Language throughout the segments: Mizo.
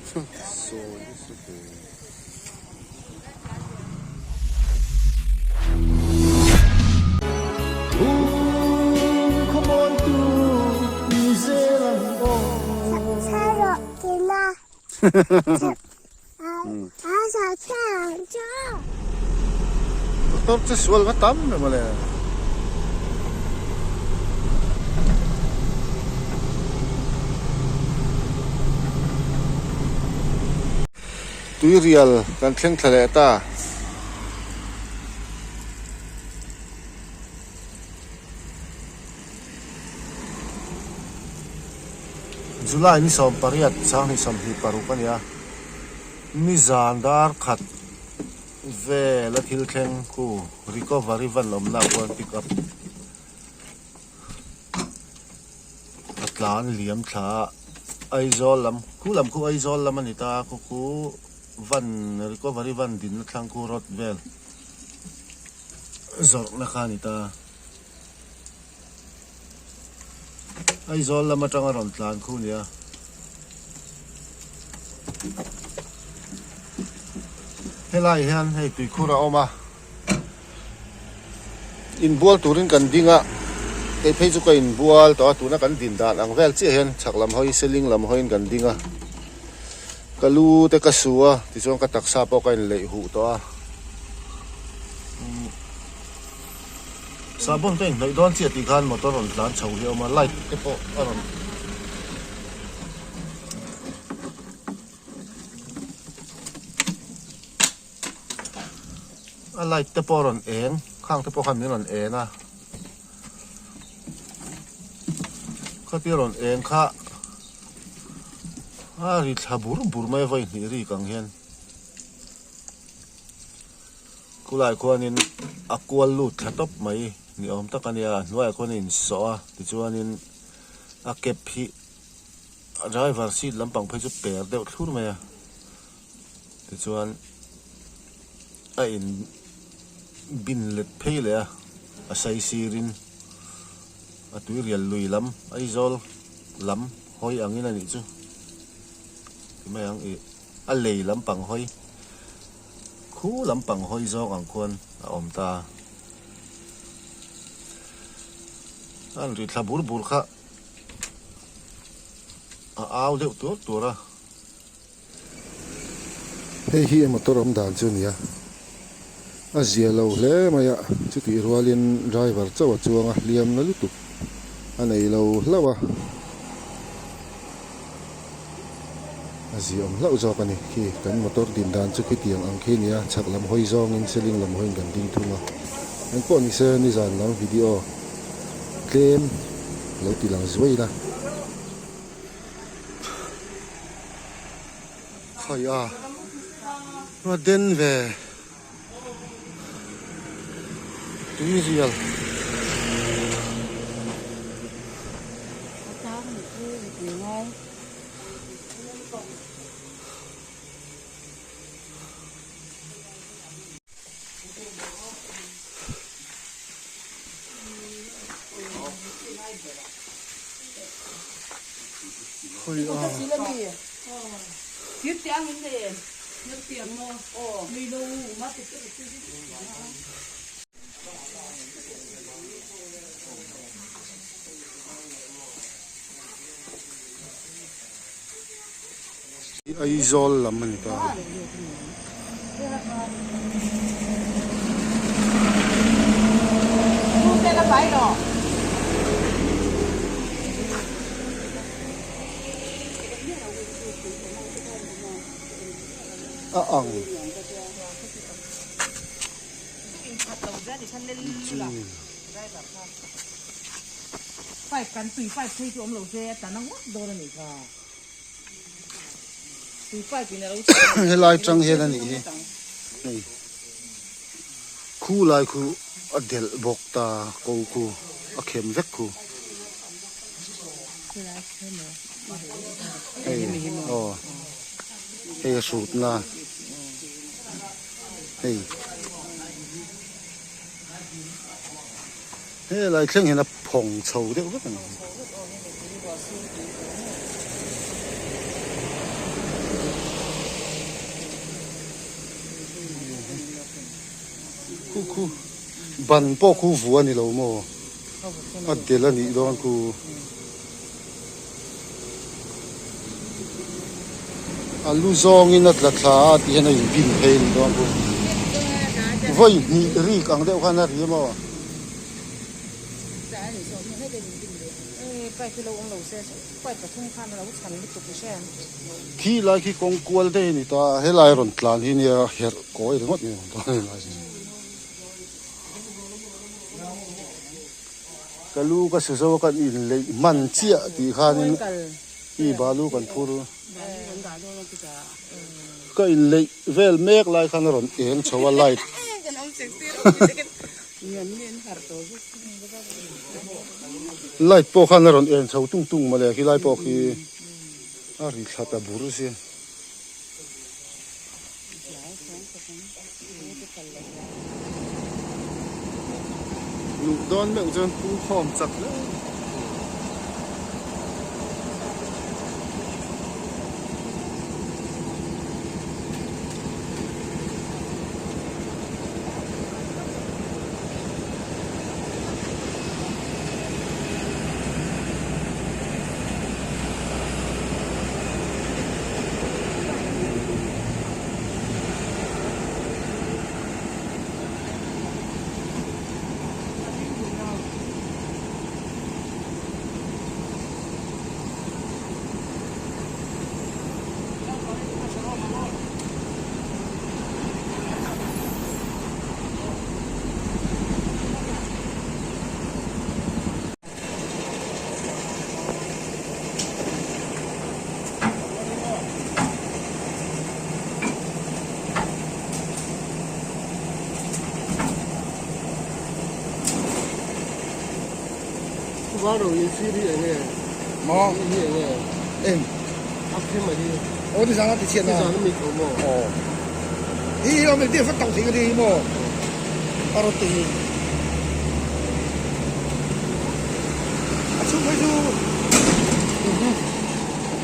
Sawi nasa ve. Motor chu sual va tam ber mawle. Tuirial kan thleng thla leh ta. July ni 18 2026 a ni a, nizan dar khat vel a thil thleng khu recovery van awmna ah khuan pick up a tlan liam thla a, Aizawl lam khu lam khu Aizawl lam a ni ta khu khu van recovery van dinna thlang khu road vel zawrhna kha a ni ta. Aizawl lam atanga rawn tlan khu nia. Helai hian hei tuikhur a awm a, inbual turin kan ding a, kei phei chu ka inbual tawh a, tuna kan din dan ang vel chiah hian chhak lam hawi seling lam hawiin kan ding a, ka lu te ka su a, tichuan ka taksa pawh ka inleih huh tawh a. Sahbawn ka inhnawih dawn chiah tih khan motor rawn tlan chho hi a awm a, light te pawh a rawn a light te pawh a rawn eng khang te pawh khan min rawn en a khatia rawn eng kha a ri thla bur bur mai a vawi hnih rik ang hian. Khulai khuanin a kual lut thla tawp mai ni awm tak a nia, a hnuaiah khuan a insawh a, tichuanin a cab hi a driver seat lampang phei chu per deuh thlur mai a, tichuan a in bin let phei leh a, a sai sirin a tui rial lui lam Aizawl lam hawi angin a nih chu ti mai ang ih a lei lampang hawi. Khu lampang hawi zawng ang khuan a awm ta. A han ri thla bur bur kha a au deuh tuar tuar a. Hei hi motor awm dan chu a ni a, a zia lo hle mai a, chutih rualin driver chauh a chuang a, hliam na lutuk a nei lo hlauh a. A ziaawm hlauh zawk a ni khi kan motor din dan chu khitiang ang khi a ni a chhak lam hawi zawngin seling lam hawiin kan ding thung a engpawh ni se nizan lam video tlem lo ti lang zuai ila. Khai a a den ve tui rial. Aizawl lam a ni ta. A ang. Helai tang hian a nih hi hei khu lai khu a delh bawk ta ko khu a khem vek khu hei aw hei a hrut na hei helai thleng hian a phawng chho deuh vek a ni. Khu ban pawh khu vu a ni lo maw? A del a nih dawn khu. A lu zawngin a tla thla a tih hian a inbin phei a nih dawn khu. Vawi hnih rik ang deuh khan a ri maw? Khi lai khi kawng kual daih a ni ta a, helai rawn tlan hi nia herh kawi ringawt ni awm dawn a ni lai chu. Ka lu ka su zo a kan inleih hman chiah tih khanin i balu kan phur ka inleih vel mek lai khan a rawn eng chho a light. Light pawh khan a rawn eng chho tung tung mawle khi lai pawh khi a ri thla ta bur si. Luh dawn meuh chuan pung khawm chak hle.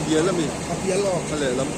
Pial a mi? A pial aw. A lehlam.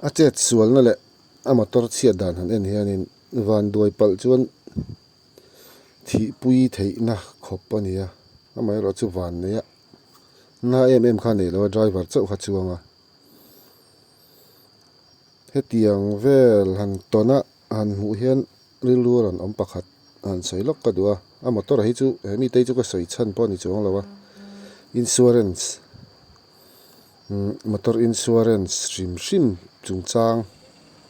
A chet sualna leh a motor chhiat dan han en hianin vanduai palh chuan. Thihpui theihna khawp a ni a, amaherawh chu van nei a na em em kha a nei lo a, driver chauh kha chuang a. Hetiang vel han tawn a han hmuh hian rilru a rawn awm pakhat han sawi lawk ka duh a, a motor ah hi chu he mite hi chu ka sawi chhan pawh a ni chuang lo a, insurance umm motor insurance hrim hrim chungchang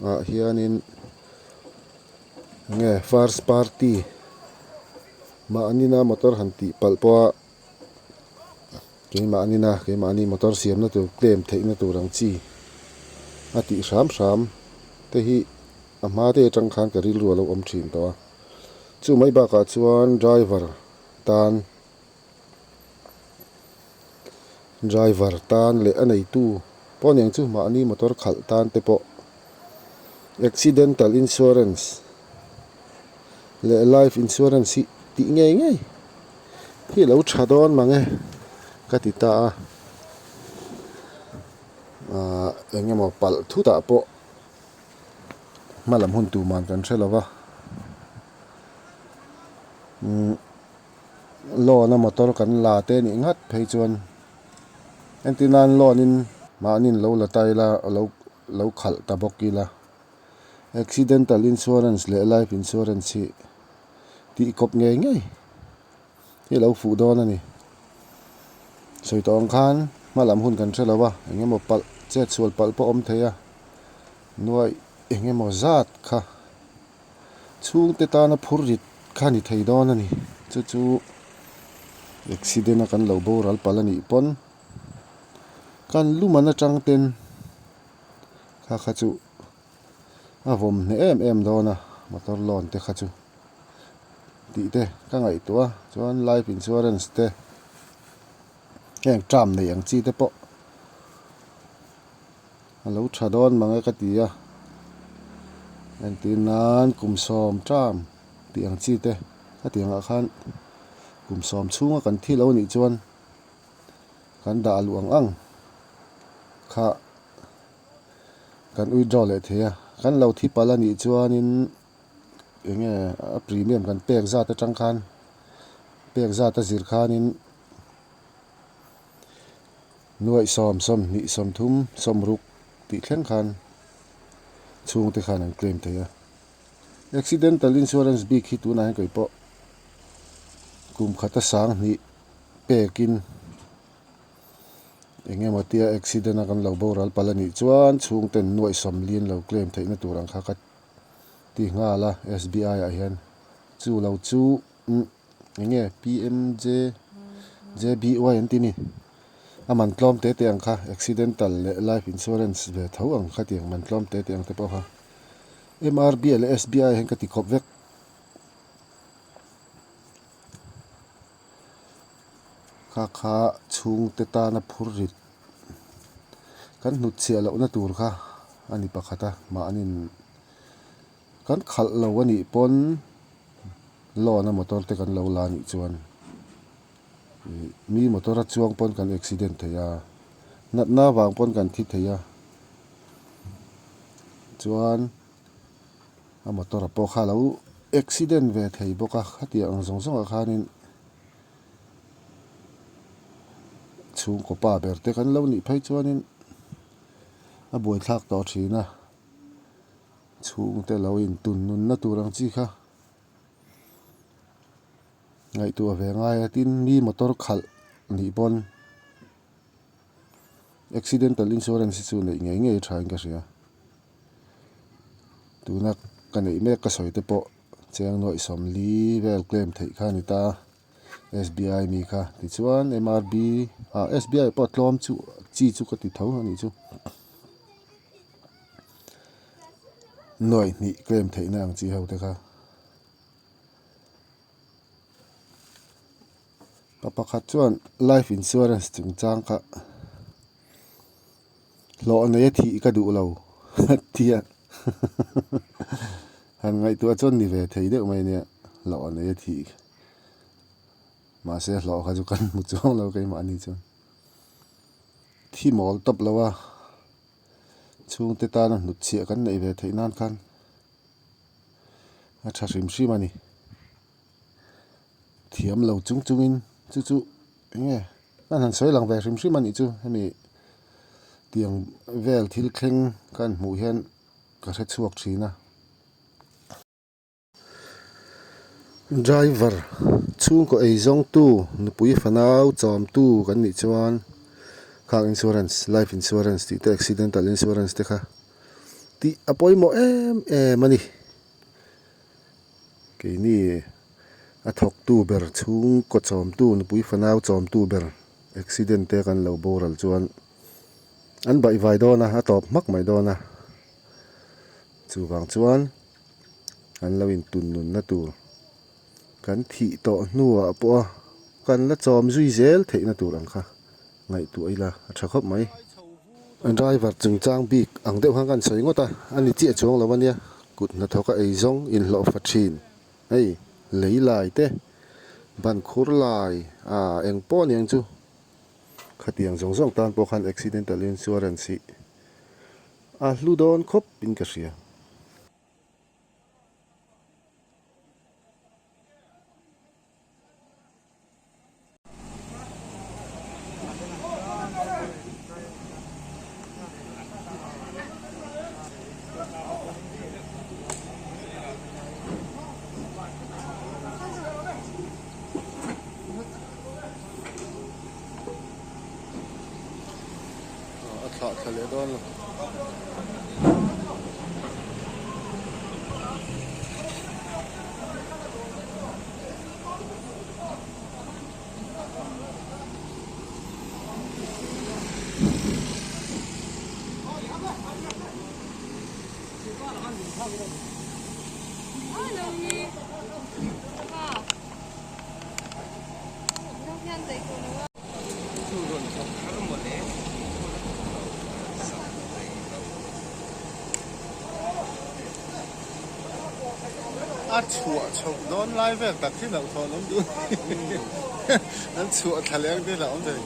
ah hianin enge first party mahnina motor han tih palh pawh a keimahni na keimahni motor siamna tur claim theihna tur ang chi a tih hram hram te hi a hma te atang khan ka rilru a lo awm thin tawh a chu mai bakah chuan driver tan driver tan leh a neitu pawh aniang chu mahni motor khalh tan te pawh accidental insurance leh life insurance hi tih ngei ngei hi a lo tha dawn mang e ka ti ta a ahh eng emaw palh thutah pawh hma lam hun tur man kan hre lo va umm loan a motor kan la te nih nghat phei chuan entir nan loan in mahni in lo la ta ila lo lo khalh ta bawk ila accidental insurance leh life insurance hi tih kawp ngei ngei hi a lo fuh dawn a ni sawi tawh ang khan hma lam hun kan hre lo a eng emaw palh chet sual palh pawh a awm thei a nuaih eng emaw zat kha. Chhungte tana phur rit kha ni thei dawn a ni. Chu chu accident a kan lo boral palh a nih pawn kan luman atang ten kha kha chu a vawm hneh em em dawn a motor loan te kha chu tih te ka ngaihtuah a chuan life insurance te heng term nei ang chi te pawh. A lo tha dawn mang e ka ti a, entir nan kum sawm term tih ang chi te ka tih angah khan kum sawm chhunga kan thi lo nih chuan kan dah luh ang ang kha kan withdraw leh thei a, kan lo thi palh a nih chuanin eng nge a premium kan pek zat atang khan pek zat a zir khanin. Nuaih sawm, sawmhnih, sawmthum, sawmruk tih thleng khan chhungte khan an claim thei a. Accidental insurance bik hi tunah hian kei pawh kum khata sang hnih pekin eng emaw tia accident a kan lo boral palh a nih chuan chhungten nuaih sawmli an lo claim theihna tur ang kha ka ti nghal a S_B_I ah hian chu lo chu umm. Eng nge PMJJBY an ti ni? A man tlawm te te ang kha accidental leh life insurance ve tho ang kha tiang man tlawm te te ang te pawh kha MRB leh SBI hian ka ti khawp vek. Kha kha chhungte tana phur rit kan hnutchhiah lohna tur kha a ni pakhat a mahni kan khalh lo a nih pawn. Loan a motor te kan lo la anih chuan ih mi motor a chuang pawn kan accident thei a, natna vang pawn kan thi thei a, chuan a motor a pawh kha a lo accident ve thei bawk a, khatiang ang zawng zawng ah khanin chhungkaw pa ber te kan lo nih phei chuanin a buaithlak tawh thin a, chhungte lo intun nunna tur ang chi kha. Ngaihtuah ve ngai a tin mi motor khalh nih pawn accidental insurance hi chu neih ngei ngei a tha in ka hria tuna ka neih mek ka sawi te pawh cheng nuaih sawmli vel claim theih kha a ni ta S_B_I mi kha tichuan M_R_B ah S_B_I pawh a tlawm chu chi chu ka ti tho a nih chu. Nuaih hnih claim theihna ang chi ho te kha. Pa pakhat chuan life insurance chungchang kha hlawh nei a thih ka duh lo tia han ngaihtuah chuan ni ve thei deuh mai ania hlawh nei a thih mahse hlawh kha chu kan hmu chuang lo keimahni chuan thi mawl tawp lo a. Chhungte tana hnutchhiah kan neih ve theih nan khan a tha hrim hrim a ni. Thiam lo chung chungin chu chu eng nge kan han sawi lang ve hrim hrim a nih chu hemi tiang vel thil thleng kan hmuh hian ka hre chhuak thin a. Driver chhungkaw ei zawngtu nupui fanau chawmtu kan nih chuan car insurance life insurance tih te accidental insurance te kha tih a pawimawh em em a ni. Keini a thawktu ber chhungkaw chawmtu nupui fanau chawmtu ber accident te kan lo boral chuan an baihvai dawn a a tawp hmak mai dawn a chuvang chuan an lo intun nunna tur kan thih tawh hnuah pawh a kan la chawm zui zel theihna tur ang kha ngaihtuah ila a tha khawp mai. Driver chungchang bik ang deuh khan kan sawi ngawt a, a ni chiah chuang lo ania, kut hnathawka ei zawng inhlawhfa thin hei lei lai te, ban khur lai ah eng pawh aniang chu khatiang zawng zawng tan pawh khan accidental insurance hi a hlu dawn khawp in ka hria. A thlah thla leh dawn lo. A chhuah chhoh dawn lai vel tak hi hlauhthawn awm duh an chhuah thla leng te hlauh awm thei.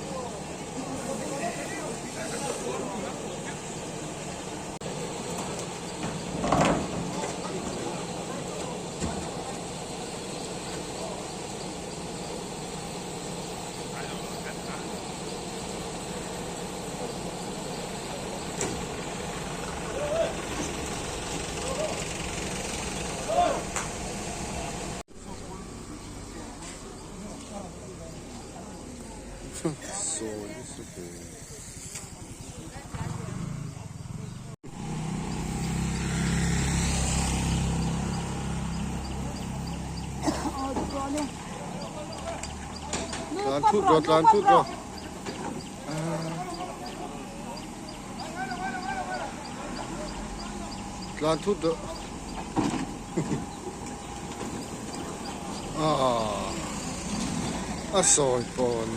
Tlan thut rawh tlan thut rawh. Tlan thut rawh. A sawi pawn.